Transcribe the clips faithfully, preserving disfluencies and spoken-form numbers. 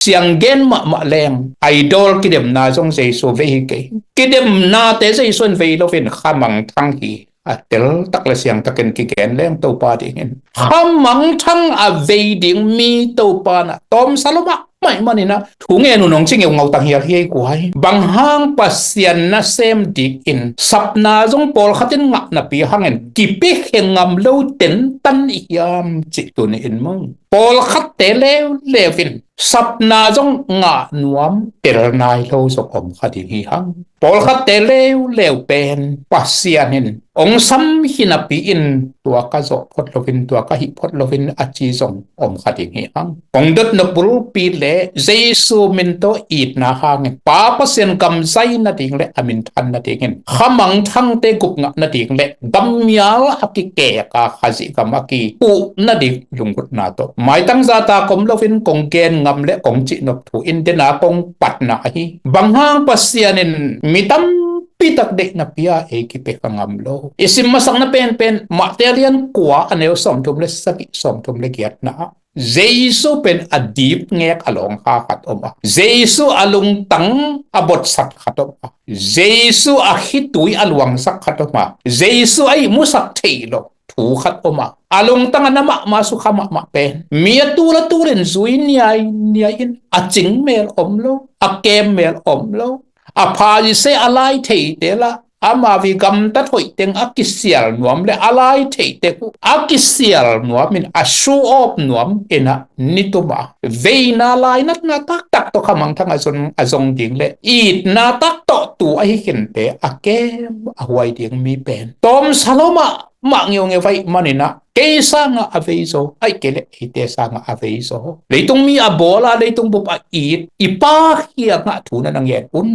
Siang gen mahmah leng, idol kidemna zong Jesu vei hi kei. Kidemnate Jesu in vei loin khamangthang hi a teltak le siangtakin kigen leng Topa dingin khamangthang a vei ding mi Topa na tawmsa lo mahmah ih maninah thu ngen un hong ci ngeu ngautang hial hi ei guai. Bang hang Pasian nasem dikin sapna zong pawlkhat in ngah napi hangin kipia khe ngam lo tentan i hiam cih tuni in maw? Pawlkhatte leuleu in sapna zong ngah nuam tel nai lo zong om kha ding hi hang. Pawlkhatte leuleu pen Pasian in ong sam hi napi in tua ka zawh phot loin, tua ka hih phot loin a ci zong om kha ding hi hang. Ong dotna bulpi le Jesu min tawh itna hangin Pa Pasian gam zai nading le a minthan nadingin khamangthangte gupngah nading le gammial a kikek a Khazih gam a kipuh nading lunggulhna tawh maitang zahtak om loin kong gen ngam le kong cihnop thu in dena kong patna ahi. Bang hang Pasian in mi tampi tak deihna pia ei kipia kha ngam lo? I sim masakna penpen Matthai a lian kua a neu sawmthum le sagih, sawmthum le giatna ah Jesu pen a dipngek a lawngkha khat om a, Jesu a lungtang a botsak khat om a, Jesu a khitui a luangsak khat om a, Jesu a ihmusak theih loh thu khat om a, a lungtang a na mahmah, sukha mahmah pen mi a tul a tulin zui niai niai in a cing mel om lo, a kem mel om lo. A Pharisee a lai theite lah amau i gamtat hoih teng a kisial nuam le a lai theite uh a kisial nuam in a show off nuam in ah ni tum a veina lainatna taktak tawh khamangthang a zong, a zong ding le itna tak tawh tu ahi khinte a kem a huai ding mi pen tawmsa lo mah mah ngeungeu aih maninah kei sangah a vei zaw, aih kei le eite sangah a vei zaw. Leitung mi a bawl a, leitung bup a it i Pa kiangah thu na na ngen un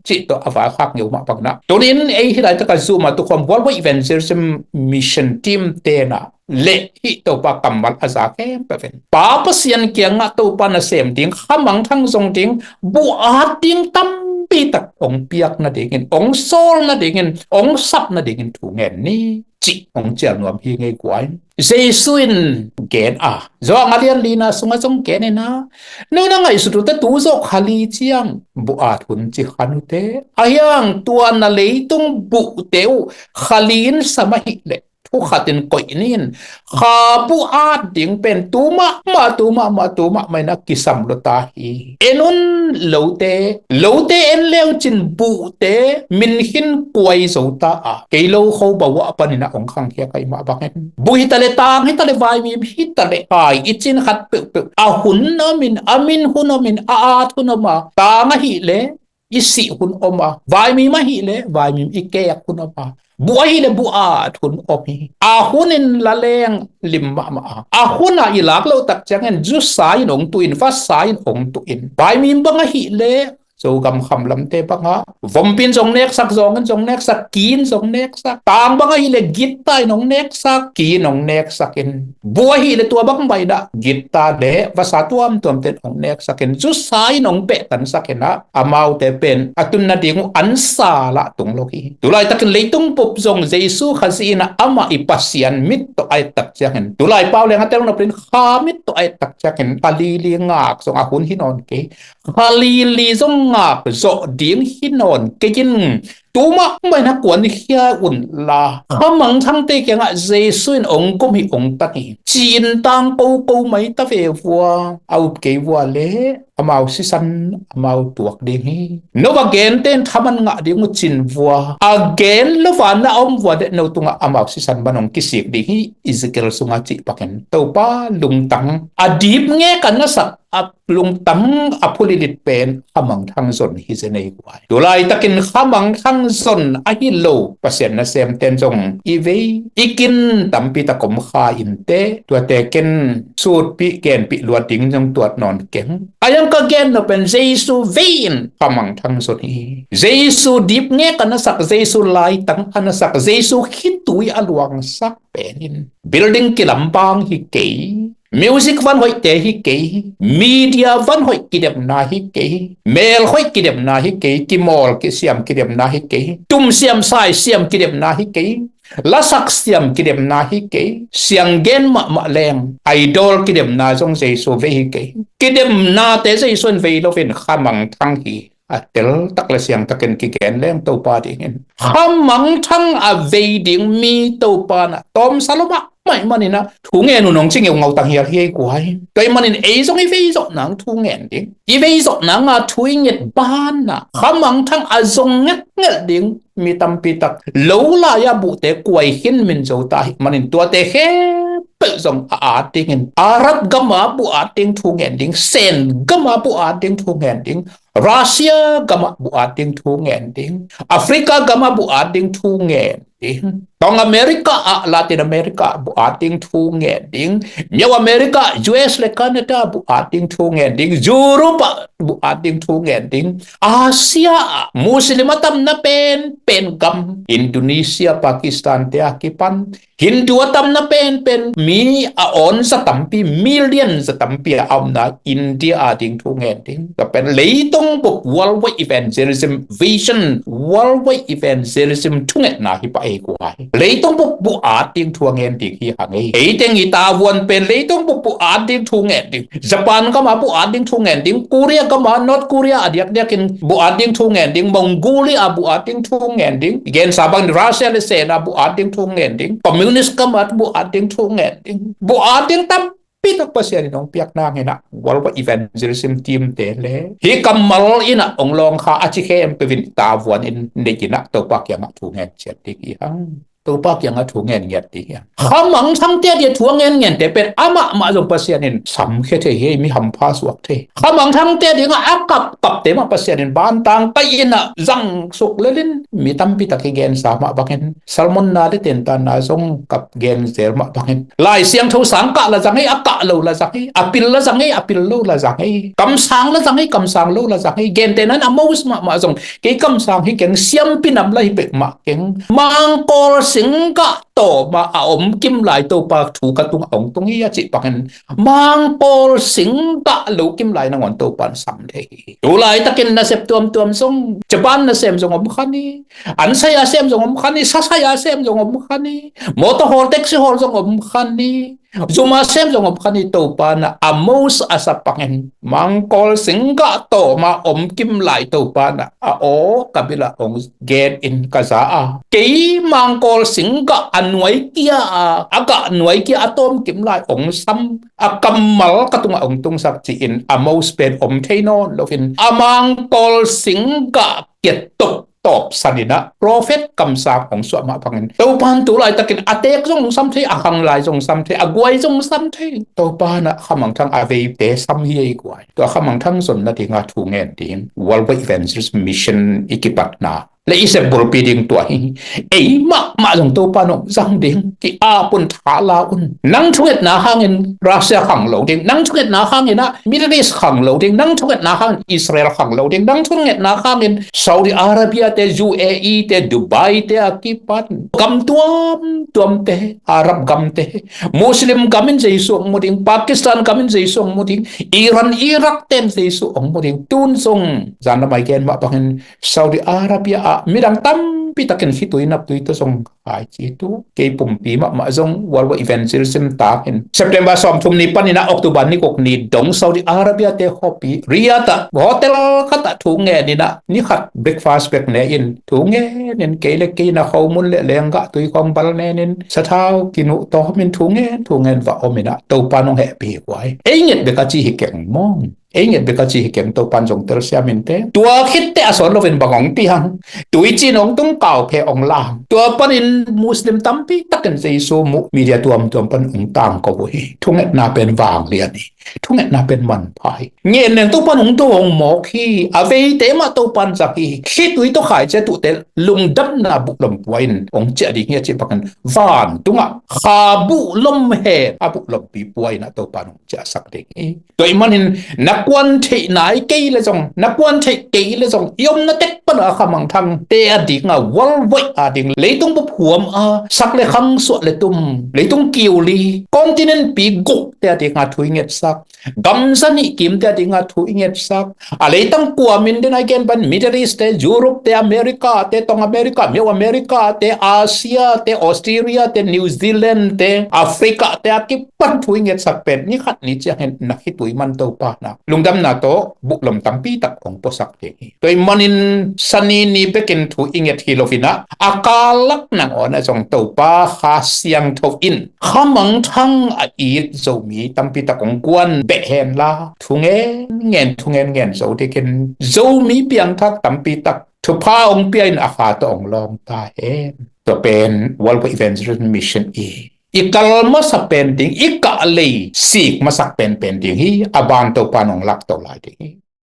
cih tawh a valkhak ngeu mah bangin ah tunin ei hih laitak a Zoom a tukhawm Worldwide Evangelism Mission Team tenah le hih Topa kammal a za khempeuh in Pa Pasian kiangah Topa nasem ding, khamangthang zong ding, buh at ding tampi tak ong piak nadingin, ong sawl nadingin, ong sap nadingin thu ngen ni cih ong cial nuam hi ngei guai. Jesu in gen a, Johan a lian lina sungah zong gen in ah, no na ngaihsut uh teh tu zawh kha li ciang buh at hun ci khan uh teh, ahi hang tua na leitung buhte uh kha li in sam ahih leh thu khat in koih ni in, kha buh at ding pen tu mahmah, tu mahmah, tu mahmah in ah kisam lo ta hi. En un lote, lote en leu cin buhte min khin kuai zo ta a, kei lo kho bawah panin ah ong khangkhia kai mah bangin buh hi ta le, tang hi ta le, vaimim hi ta le, ai i cin khat peuhpeuh a hun om in, a min hun om in, a at hun om a, tang ahih le i sih hun om a, vaimim ahih le vaimim i kek hun om a, buh ahih le buh at hun om hi. A hun in la leng lim mahmah a, a hun a i lak loh tak ciangin zusa in ong tuh in, vasa in ong tuh in, vaimim bang ahih le Zogam kham lamte bangah vompi in zong neksak, zawng in zong neksak, ki in zong neksak, tang bang ahih le gitta in ong neksak, ki in ong neksak in, buh ahih le tua bang mah in ah gitta le vasa tuamtuamte in ong neksak in, zusa in ong pehtansak in ah, amaute pen a tun nading uh ansa lah tung lo hi. Tulaitakin leitung bup zong Jesu Khazih in ah amah i Pasian mit tawh a et tak ciangin, tulai pau leng a tel nop in kha mit tawh a et tak ciangin kha lili ngak zong a hun hi nawn kei, kha lili zong ngak zawh ding hi nawn kei in, tu mahmah in ah kuankhia un la, khamangthangte kiangah Jesu in ong gum hi, ong tang hi, ci-in tang koko mai ta ve vua, a up kei vua le amau sisan amau tuak ding hi. No va gente in thaman ngah ding uh cin vua, a gen lo va na om vua le no tungah amau sisan man ong kisik ding hi, Ezekiel sungah cih pakin. Topa lungtang a dipngek a nasak, a lungtang a phulilit pen khamangthang zon hi zen ei guai. Tulaitakin khamangthang zon ahi lo Pasian nasemten zong i vei i kin tampi tak om kha inteh, tuate ken sutpih genpih luat ding zong tuat nawn keng. A yang ka gen nop pen Jesu vei in khamangthang zon hi. Jesu dipngek a nasak, Jesu laitang a nasak, Jesu khitui a luangsak pen in building kilam bang hi kei, music van hoihte hi kei, media van hoih kidemna hi kei, mel hoih kidemna hi kei, kimawl kisiam kidemna hi kei, tum siam sai siam kidemna hi kei, Lasak siam kidemna hi kei, sianggen mahmah leng, idol kidemna zong Jesu vei hi kei. Kidemnate Jesu in vei loin khamangthang hi. A teltak le siangtakin kigen leng Topa dingin khamangthang a vei ding mi Topa na tawmsa lo mahmah ahih manin ah thu ngen un hong ci ngeungau tang hial hi ei guai. Tua ahih manin ei zong i vei zawh nang thu ngen ding, i vei zawh nang a thu i nget banah khamangthang a zong ngetnget ding mi tampi tak lo lai-ah buhte kuai khin min zo ta ahih manin tuate khempeuh zong a at dingin Arab gam ah buh at ding thu ngen ding, Sen gam ah buh at ding thu ngen ding, Russia gam ah buh at ding thu ngen ding, Africa gam ah buh at ding thu ngen ding, Tawng America ah, Latin America ah buh at ding thu ngen ding, Miau America, U S le Canada ah buh at ding thu ngen ding, Europe ah buh at ding thu ngen ding, Asia ah Muslim a tamna penpen gam, Indonesia, Pakistan te a kipan, Hindu a tamna penpen mi a awn za tampi, million za tampi a omna India a ding thu ngen ding. Tua pen leitung bup, worldwide evangelism vision, worldwide evangelism thungetna hi pah ei guai. Leitung bup buh at ding thu a ngen ding hi hang ei. Ei teng i tavuan pen leitung bup buh at ding thu ngen ding. Japan gam ah buh at ding thu ngen ding, Korea gam ah, North Korea a diakdiakin buh at ding thu ngen ding, Mongolia buh at ding thu ngen ding, i gensa bangin Russia le Sen ah buh at ding thu ngen ding, Communist gam ah buh at ding thu ngen ding, buh at ding tampi tak Pasian in hong piak nang in ah, worldwide evangelism team te le hih kammal in ah hong lawng kha a ci khempeuh in tavuan in nei in ah Topa kiangah thu ngen ciat ding hi hang. Topa kiangah thu ngen ngiat ding hi hang. Khamangthangte a dia thu a ngen ngente pen amah mah zong Pasian in samkhia thei hi, mi hampha suak thei. Khamangthangte a dingah a kapkapte mah Pasian in bantang kaih in ah zangsuk lelin mi tampi tak i gensa mah bangin sermon na le tentanna zong kap gen zel mah bangin Lai Siangtho sang kah la zang hi, a kah lo la zang hi, a pil la zang hi, a pil lo la zang hi, kamsang la zang hi, kamsang lo la zang hi, gentehna in Amos mahmah zong kei kamsang hi keng, siampi nam la hi peuhmah keng, mangkawl singgah tawm ah a om kim lai Topa thu ka tungah hong tung hi a cih bangin mangkawl singgah lo kim lai nangawn Topa in sam thei hi. Tu laitakin nasep tuamtuam zong, Japan nasem zong om kha ni, an sai-a sem zong om kha ni, sa sai-a sem zong om kha ni, motor hawl, taxi hawl zong om kha ni, zum a sem zong om kha ni, Topa in ah Amos a sa bangin mangkawl singgah tawm ah om kim lai Topa in ah a aw ka bil ah hong gen in ka za a, kei mangkawl singgah a nuai kia a, a gah nuai kia a tawm kim lai hong sam a kammal ka tungah hong tungsak ci-in Amos pen om thei nawn loin a mangkawl singgah kiat tok tawpsan in ah prophet kamsang hong suah mah bangin Topa in tu laitakin a teek zong sam thei, a khang lai zong sam thei, a guai zong sam thei. Topa in ah khamangthang a veite sam hi ei guai. Tua khamangthang zon nadingah thu ngen ding, worldwide evangelist mission i kipatna le i sep bulpi ding tua hi. Ei mahmah zong Topa in hong zang ding, ki-ap un, tha la un. Nang thungetna hangin Russia khang lo ding, nang thungetna hangin ah Middle East khang lo ding, nang thungetna hangin Israel khang lo ding, nang thungetna hangin Saudi Arabia te, U A E te, Dubai te a kipan gam tuamtuam te, Arab gam te, Muslim gam in Jesu hong mu ding, Pakistan gam in Jesu hong mu ding, Iran, Iraq ten Jesu hong mu ding. Tun zong zan lam a i gen mah bangin Saudi Arabia ah midang tampi takin khitui naptui tawh zong khai ci tu. Kei pumpi mahmah zong worldwide evangelism tangin September sawmthum ni panin ah October ni guk ni dong Saudi Arabia te khuapi Riyadh ah hotel khat ah thu ngen in ah, ni khat breakfast bek ne in thu ngen in, kei le kei na khomun le lenggah tui khawng bal nen in sathau kinuh tawm in thu ngen thu ngen va om in ah Topa in hong hehpih hi guai. Ei nget bek a ci hi keng maw? Ei nget bek a ci hi keng, Topa in zong telsiam in teh. Tua khit teh a sawt loin bang hong piang? Tuiciin hong tung, kauphe hong lam. Tua panin Muslim tampi takin Jesu muh, media tuamtuam pan hong tangko uh hi. Thungetna pen vanglian hi. Thungetna pen manpha hi. Ngen leng Topa in hong do hong mawk hi. A veite mah Topa in zang hi. Khitui tawh khaici a tuhte lungdamna buhlom pua in hong ciah ding hi a cih bangin vantungah kha buhlom hen a buhlompi pua in ah Topa in hong ciahsak ding hi. Tua ahih manin na kuan theih nai kei le zong, na kuan theih kei le zong, i omna tek pan a khamangthangte a dingah, worldwide a ding, leitung bup huam a sak le khang, suah le tum, leitung kiuli, continent pi gukte a dingah thu i ngetsa ngetsak, gamza nih kimte a dingah thu i ngetsak, a leitang kua min den a i gen pan Middle East te, Europe te, America te, tong America, myo America te, Asia te, Australia te, New Zealand te, Africa te a kipan thu i ngetsak pen ni khat ni ciangin na khitui man Topa na lungdamna tawh buhlom tampi tak hong puasak ding hi. Tua ahih manin Sani ni bekin thu i nget hi lo hi na, a kalak nangawn ah zong Topa Kha Siangtho in khamangthang a it Zomi tampi tak hong guan beh hen la, thu ngen ngen, thu ngen ngen zo dikin Zomi piangthak tampi tak thupha hong pia in a kha tawh hong lawng ta hen. Tua pen World Evangelism Mission i i kal masa pen ding, i kah lei sik masak pen pen ding hi. A ban Topa in hong lak to lai ding hi.